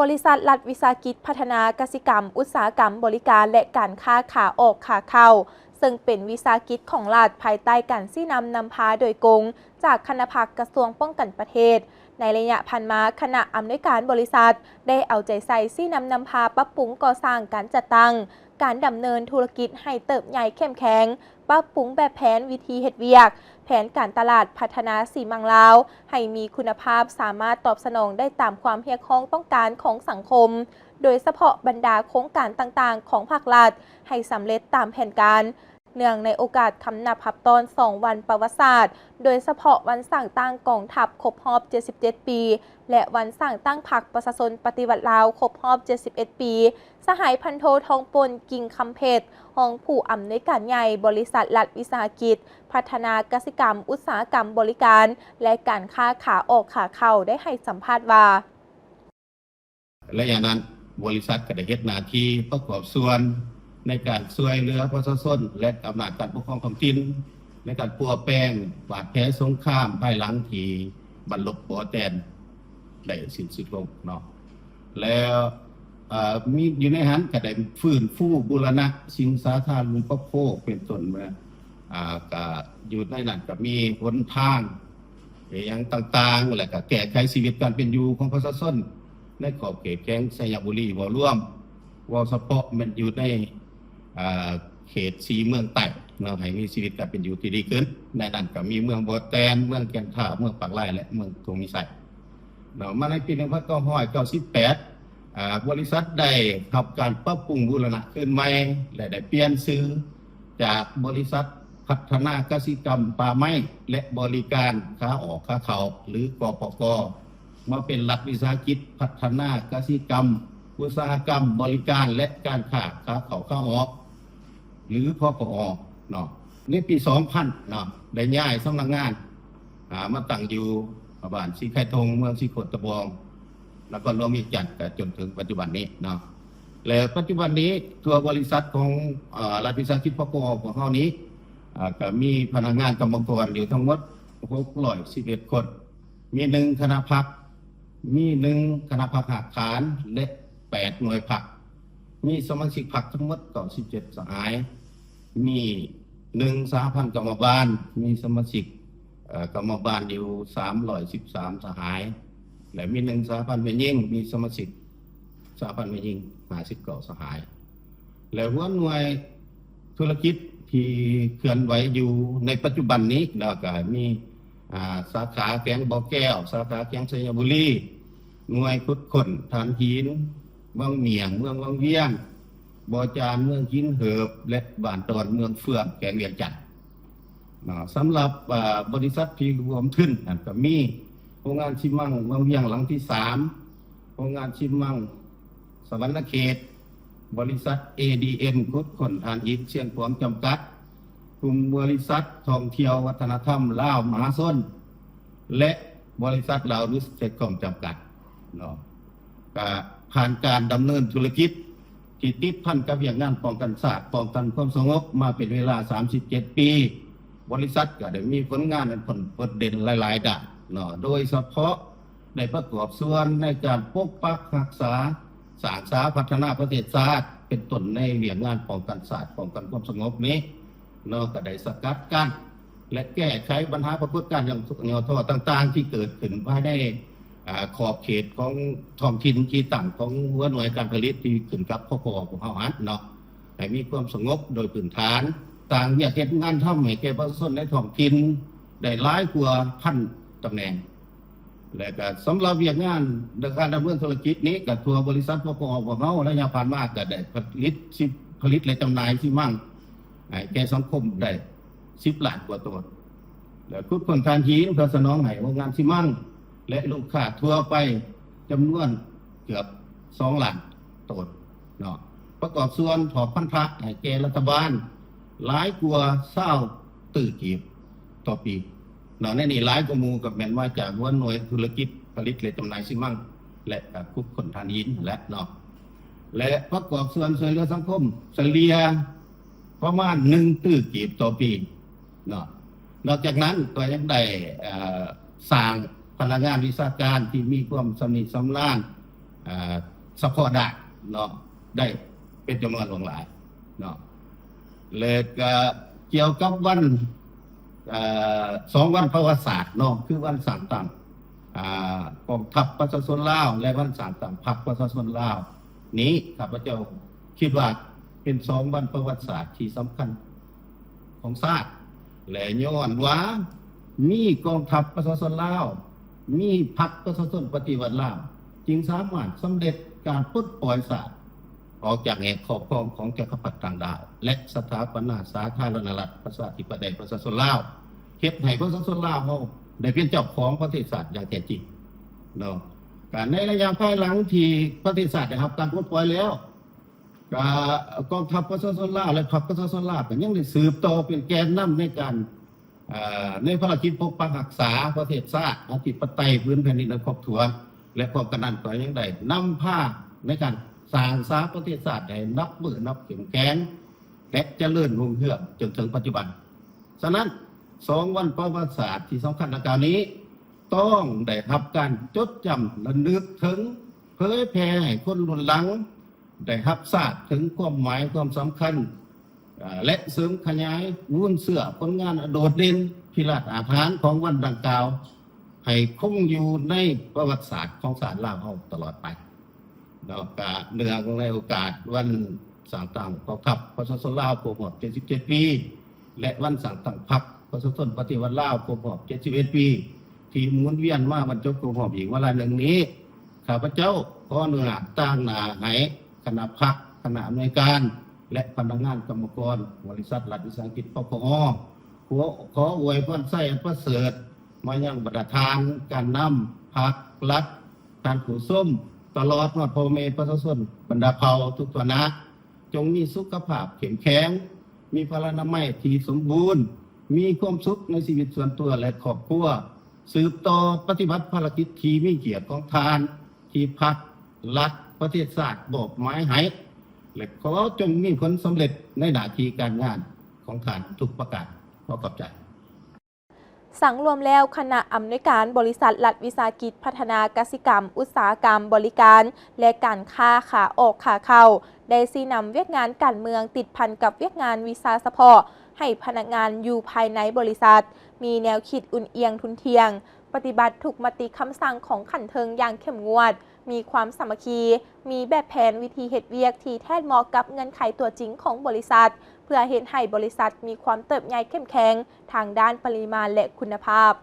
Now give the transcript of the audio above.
ບໍລິສັດລັດວິສາຫະກິດພັດທະນາກະສິກຳ ອຸດສາຫະກຳບໍລິການ ແລະ ການຄ້າຂາອອກຂາເຂົ້າ ເຊິ່ງເປັນວິສາຫະກິດຂອງລັດ ພາຍໃຕ້ການຊີ້ນຳນຳພາໂດຍກົງຈາກຄະນະພັກກະຊວງປ້ອງກັນປະເທດ. ໃນໄລຍະຜ່ານມາ, ຄະນະອຳນວຍການບໍລິສັດໄດ້ເອົາໃຈໃສ່ຊີ້ນຳນຳພາປັບປຸງກໍ່ສ້າງການຈັດຕັ້ງ, ການດຳເນີນທຸລະກິດໃຫ້ເຕີບໃຫຍ່ເຂັ້ມແຂງ, ປັບປຸງແບບແຜນວິທີເຮັດວຽກ, ແຜນການຕະຫຼາດ, ພັດທະນາສີມັງລາວໃຫ້ມີຄຸນນະພາບ, ສາມາດຕອບສະໜອງໄດ້ຕາມຄວາມຮຽກຮ້ອງຕ້ອງການຂອງສັງຄົມ, ໂດຍສະເພາະບັນດາໂຄງການຕ່າງໆຂອງພາກລັດໃຫ້ສຳເລັດຕາມແຜນການ. ເນື່ອງໃນໂອກາດຄຳນັບຮັບຕ້ອນສອງວັນປະຫວັດສາດ, ໂດຍສະເພາະວັນສ້າງຕັ້ງກອງທັບຄົບຮອບເຈັດສິບເຈັດປີ ແລະ ວັນສ້າງຕັ້ງພັກປະຊາຊົນປະຕິວັດລາວຄົບຮອບເຈັດສິບເອັດປີ, ສະຫາຍພັນໂທ ທອງປົນ ກິ່ງຄຳເພັດ ຮອງຜູ້ອຳນວຍການໃຫຍ່ບໍລິສັດລັດວິສາຫະກິດພັດທະນາກະສິກຳ ອຸດສາຫະກຳບໍລິການ ແລະ ການຄ້າຂາອອກຂາເຂົ້າ ໄດ້ໃຫ້ສຳພາດວ່າ: ໄລຍະນັ້ນ, ບໍລິສັດກໍໄດ້ເຮັດໜ້າທີ່ປະກອບສ່ວນໃນການຊ່ວຍເຫຼືອປະຊາຊົນ ແລະ ອຳນາດການປົກຄອງທ້ອງຖິ່ນ ໃນການປົວແປງບາດແຜສົງຄາມພາຍຫຼັງທີ່ບັນລົບບໍ່ແຕນໄດ້ສິ້ນສຸດລົງເນາະ. ແລ້ວ ເອີ ມີ ຢູ່ໃນຫັ້ນກໍໄດ້ຟື້ນຟູບູລະນະສິ່ງສາທາລະນູປະໂພກ ເປັນຕົ້ນວ່າ ອ່າ ກະຢູ່ໃນນັ້ນກະມີຫົນທາງອີ່ຫຍັງຕ່າງໆ ແລ້ວກະແກ້ໄຂຊີວິດການເປັນຢູ່ຂອງປະຊາຊົນໃນຂອບເຂດແຂວງໄຊຍະບູລີເວົ້າລວມ, ເວົ້າສະເພາະແມ່ນຢູ່ໃນ ອ່າ ເຂດສີ່ເມືອງໃຕ້ເນາະ ໃຫ້ມີຊີວິດການເປັນຢູ່ທີ່ດີຂຶ້ນ. ໃນນັ້ນກະມີເມືອງບໍ່ແຕນ, ເມືອງແກ່ນທ້າວ, ເມືອງປາກລາຍ ແລະ ເມືອງທົ່ງມີໄຊ. ເນາະ ມາໃນປີໜຶ່ງພັນເກົ້າຮ້ອຍເກົ້າສິບແປດ ອາ ບໍລິສັດໄດ້ຮັບການປັບປຸງບູລະນະຄືນໃໝ່ ແລະ ໄດ້ປ່ຽນຊື່ຈາກບໍລິສັດພັດທະນາກະສິກຳປ່າໄມ້ ແລະ ບໍລິການຂາອອກຂາເຂົ້າ ຫຼື ກປກ ມາເປັນລັດວິສາຫະກິດພັດທະນາກະສິກຳ ອຸດສາຫະກຳບໍລິການ ແລະ ການຄ້າຂາເຂົ້າຂາອອກ ຫຼື ພກອ ເນາະ. ໃນປີສອງພັນເນາະ ໄດ້ຍ້າຍສຳນັກງານ ອາ ມາຕັ້ງຢູ່ບ້ານສີໄຄທົ່ງ ເມືອງສີໂຄດຕະບອງ ນະຄອນຫຼວງວຽງຈັນ ກະຈົນເຖິງປັດຈຸບັນນີ້ເນາະ. ແລະ ປັດຈຸບັນນີ້ຕົວບໍລິສັດຂອງ ເອີ ລັດວິສາຫະກິດ ພກອ ຂອງເຮົານີ້ ອາ ກະມີພະນັກງານກຳມະກອນຢູ່ທັງໝົດຫົກຮ້ອຍສິບເອັດຄົນ. ມີໜຶ່ງຄະນະພັກ ມີໜຶ່ງຄະນະພັກຮາກຖານ ແລະ ແປດໜ່ວຍພັກ, ມີສະມາຊິກພັກທັງໝົດເກົ້າສິບເຈັດສະຫາຍ, ມີໜຶ່ງສະຫະພັນກຳມະບານ ມີສະມາຊິກ ເອີ ກຳມະບານຢູ່ສາມຮ້ອຍສິບສາມສະຫາຍ ແລະ ມີໜຶ່ງສະຫະພັນແມ່ຍິງ ມີສະມາຊິກສະຫະພັນແມ່ຍິງຫ້າສິບເກົ້າສະຫາຍ. ແລະ ຫົວໜ່ວຍທຸລະກິດທີ່ເຄື່ອນໄຫວຢູ່ໃນປັດຈຸບັນນີ້ ແລ້ວກະມີ ອາ ສາຂາແຂວງບໍ່ແກ້ວ, ສາຂາແຂວງໄຊຍະບູລີ, ໜ່ວຍຂຸດຄົ້ນຖ່ານຫີນວັງໝ້ຽງ ເມືອງວັງວຽງ, ບໍ່ຈານເມືອງຫີນເຫີບ ແລະ ບ້ານດອນເມືອງເຟືອງ ແຂວງວຽງຈັນ. ເນາະ ສຳລັບ ອາ ບໍລິສັດທີ່ຮ່ວມທຶນນັ້ນ ກະມີໂຮງງານຊີມັງວັງວຽງຫຼັງທີສາມ, ໂຮງງານຊີມັງສະຫວັນນະເຂດ, ບໍລິສັດ ເອ ດີ ເອັມ ຂຸດຄົ້ນຖ່ານຫີນຊຽງຂວາງຈຳກັດ, ກຸ່ມບໍລິສັດທ່ອງທ່ຽວວັດທະນະທຳລາວມະຫາຊົນ ແລະ ບໍລິສັດລາວລຸສເຊັດຄອມຈຳກັດເນາະ. ກະຜ່ານການດຳເນີນທຸລະກິດທີ່ຕິດພັນກັບວຽກງານປ້ອງກັນຊາດ, ປ້ອງກັນຄວາມສະຫງົບມາເປັນເວລາສາມສິບເຈັດປີ, ບໍລິສັດກະໄດ້ມີຜົນງານອັນເພິ່ນໂດດເດັ່ນຫຼາຍໆດ້ານເນາະ, ໂດຍສະເພາະໄດ້ປະກອບສ່ວນໃນການປົກປັກຮັກສາ, ສ້າງສາ, ພັດທະນາປະເທດຊາດ, ເປັນຕົ້ນໃນວຽກງານປ້ອງກັນຊາດ, ປ້ອງກັນຄວາມສະຫງົບນີ້ເນາະ, ກະໄດ້ສະກັດກັ້ນ ແລະ ແກ້ໄຂບັນຫາປາກົດການຫຍໍ້ທໍ້ຕ່າງໆທີ່ເກີດຂຶ້ນພາຍໃນ ອາ ຂອບເຂດຂອງທ້ອງຖິ່ນທີ່ຕັ້ງຂອງຫົວໜ່ວຍການຜະລິດທີ່ຂຶ້ນກັບ ພກອ ຂອງເຮົາຫັ້ນເນາະ, ໃຫ້ມີຄວາມສະຫງົບໂດຍພື້ນຖານ, ສ້າງວຽກເຮັດງານທຳໃຫ້ແກ່ປະຊາຊົນໃນທ້ອງຖິ່ນໄດ້ຫຼາຍກວ່າພັນຕຳແໜ່ງ. ແລະກະສຳລັບວຽກງານໃນການດຳເນີນທຸລະກິດນີ້ ກະທົ່ວບໍລິສັດ ພກອ ຂອງເຮົາ ໄລຍະຜ່ານມາກະໄດ້ຜະລິດ ຜະລິດ ແລະ ຈຳໜ່າຍຊີມັງ ໃຫ້ແກ່ສັງຄົມໄດ້ສິບລ້ານກວ່າໂຕນ ແລະ ຂຸດຄົ້ນຖ່ານຫີນເພື່ອສະໜອງໃຫ້ໂຮງງານຊີມັງ ແລະ ລູກຄ້າທົ່ວໄປຈຳນວນເກືອບສອງລ້ານໂຕນເນາະ, ປະກອບສ່ວນຖອກພັນທະໃຫ້ແກ່ລັດຖະບານຫຼາຍກວ່າຊາວຕື້ກີບຕໍ່ປີເນາະ, ໃນນີ້ຫຼາຍກວ່າໝູ່ກໍແມ່ນມາຈາກຫົວໜ່ວຍທຸລະກິດຜະລິດ ແລະ ຈຳໜ່າຍຊີມັງ ແລະ ກະຂຸດຄົ້ນຖ່ານຫີນຫັ້ນແຫຼະເນາະ, ແລະ ປະກອບສ່ວນຊ່ວຍເຫຼືອສັງຄົມສະເລ່ຍ ປະມານໜຶ່ງຕື້ກີບຕໍ່ປີເນາະ. ນອກຈາກນັ້ນກໍຍັງໄດ້ ເອີ ສ້າງພະນັກງານວິຊາການທີ່ມີຄວາມຊຳນິຊຳນານ ເອີ ສະເພາະດ້ານເນາະ ໄດ້ເປັນຈຳນວນຫຼວງຫຼາຍເນາະ. ແລະກະກ່ຽວກັບວັນ ເອີ ສອງວັນປະຫວັດສາດເນາະ ຄືວັນສ້າງຕັ້ງ ອາ ກອງທັບປະຊາຊົນລາວ ແລະ ວັນສ້າງຕັ້ງພັກປະຊາຊົນລາວນີ້ ຂ້າພະເຈົ້າຄິດວ່າເປັນສອງວັນປະຫວັດສາດທີ່ສຳຄັນຂອງຊາດ ແລະ ຍ້ອນວ່າມີກອງທັບປະຊາຊົນລາວ ມີພັກປະຊາຊົນປະຕິວັດລາວ ຈຶ່ງສາມາດສຳເລັດການປົດປ່ອຍຊາດ ອອກຈາກແອກຄອບຄອງຂອງຈັກກະພັດຕ່າງດ້າວ ແລະ ສະຖາປະນາສາທາລະນະລັດ ປະຊາທິປະໄຕ ປະຊາຊົນລາວ ເຮັດໃຫ້ປະຊາຊົນລາວເຮົາໄດ້ເປັນເຈົ້າຂອງປະເທດຊາດຢ່າງແທ້ຈິງເນາະ. ການໃນໄລຍະພາຍຫຼັງທີ່ປະເທດຊາດໄດ້ຮັບການປົດປ່ອຍແລ້ວ ກະກອງທັບປະຊາຊົນລາວ ແລະ ພັກປະຊາຊົນລາວ ກໍຍັງໄດ້ສືບຕໍ່ເປັນແກນນຳໃນການ ເອີ ໃນພາລະກິດປົກປັກຮັກສາປະເທດຊາດ ອະທິປະໄຕ ພື້ນແຜ່ນດິນອັນຄອບຖ້ວນ ແລະ ພ້ອມກັນນັ້ນກໍຍັງໄດ້ນຳພາໃນການສ້າງສາປະເທດຊາດໃຫ້ນັບມື້ນັບເຂັ້ມແຂງ ແລະ ຈະເລີນຮຸ່ງເຮືອງຈົນເຖິງປັດຈຸບັນ. ສະນັ້ນ ສອງວັນປະຫວັດສາດທີ່ສຳຄັນດັ່ງກ່າວນີ້ ຕ້ອງໄດ້ຮັບການຈົດຈຳລະນຶກເຖິງ ເຜີຍແຜ່ໃຫ້ຄົນລຸ້ນຫຼັງ ໄດ້ຮັບຊາບເຖິງຄວາມໝາຍຄວາມສຳຄັນ ແລະ ເສີມຂະຫຍາຍມູນເຊື້ອຜົນງານອັນໂດດເດັ່ນ ພິລາດອາດຫານຂອງວັນດັ່ງກ່າວ ໃຫ້ຄົງຢູ່ໃນປະຫວັດສາດຂອງຊາດລາວເຮົາຕະຫຼອດໄປເນາະ. ກະເນື່ອງໃນໂອກາດວັນສ້າງຕັ້ງກອງທັບປະຊາຊົນລາວຄົບຮອບເຈັດສິບເຈັດປີ ແລະ ວັນສ້າງຕັ້ງພັກປະຊາຊົນປະຕິວັດລາວຄົບຮອບເຈັດສິບເອັດປີ ທີ່ໝູນວຽນມາບັນຈົບຄົບຮອບອີກວາລະໜຶ່ງນີ້ ຂ້າພະເຈົ້າຂໍອະນຸຍາດຕາງໜ້າໃຫ້ຄະນະພັກ, ຄະນະອຳນວຍການ ແລະ ພະນັກງານກຳມະກອນບໍລິສັດລັດວິສາຫະກິດ ປກຫ ຂໍ ຂໍອວຍພອນໄຊອັນປະເສີດມາຍັງບັນດາທ່ານການນຳພັກລັດ, ທ່ານຜູ້ຊົມ, ຕະຫຼອດຮອດພໍ່ແມ່ປະຊາຊົນບັນດາເຜົ່າທຸກທົ່ວໜ້າ. ຈົ່ງມີສຸຂະພາບເຂັ້ມແຂງ, ມີພະລານາໄມທີ່ສົມບູນ, ມີຄວາມສຸກໃນຊີວິດສ່ວນຕົວ ແລະ ຄອບຄົວ, ສືບຕໍ່ປະຕິບັດພາລະກິດທີ່ມີກຽດຂອງທ່ານ ທີ່ພັກ, ລັດ, ປະເທດຊາດມອບໝາຍໃຫ້ ແລະ ຂໍຈົ່ງມີຜົນສຳເລັດໃນໜ້າທີ່ການງານຂອງທ່ານທຸກປະການ. ຂໍຂອບໃຈ. ສັງລວມແລ້ວ, ຄະນະອຳນວຍການບໍລິສັດລັດວິສາຫະກິດພັດທະນາກະສິກຳ ອຸດສາຫະກຳ, ບໍລິການ ແລະ ການຄ້າຂາອອກຂາເຂົ້າ ໄດ້ຊີ້ນຳວຽກງານການເມືອງຕິດພັນກັບວຽກງານວິຊາສະເພາະ ໃຫ້ພະນັກງານຢູ່ພາຍໃນບໍລິສັດ ມີແນວຄິດອຸ່ນອຽງທຸ່ນທ່ຽງ, ປະຕິບັດທຸກມະຕິຄຳສັ່ງຂອງຂັ້ນເທິງຢ່າງເຂັ້ມງວດ, ມີຄວາມສາມັກຄີ, ມີແບບແຜນວິທີເຮັດວຽກທີ່ແທດເໝາະກັບເງື່ອນໄຂຕົວຈິງຂອງບໍລິສັດ, ເພື່ອເຮັດໃຫ້ບໍລິສັດມີຄວາມເຕີບໃຫຍ່ເຂັ້ມແຂງທາງດ້ານປະລິມານ ແລະ ຄຸນນະພາບ.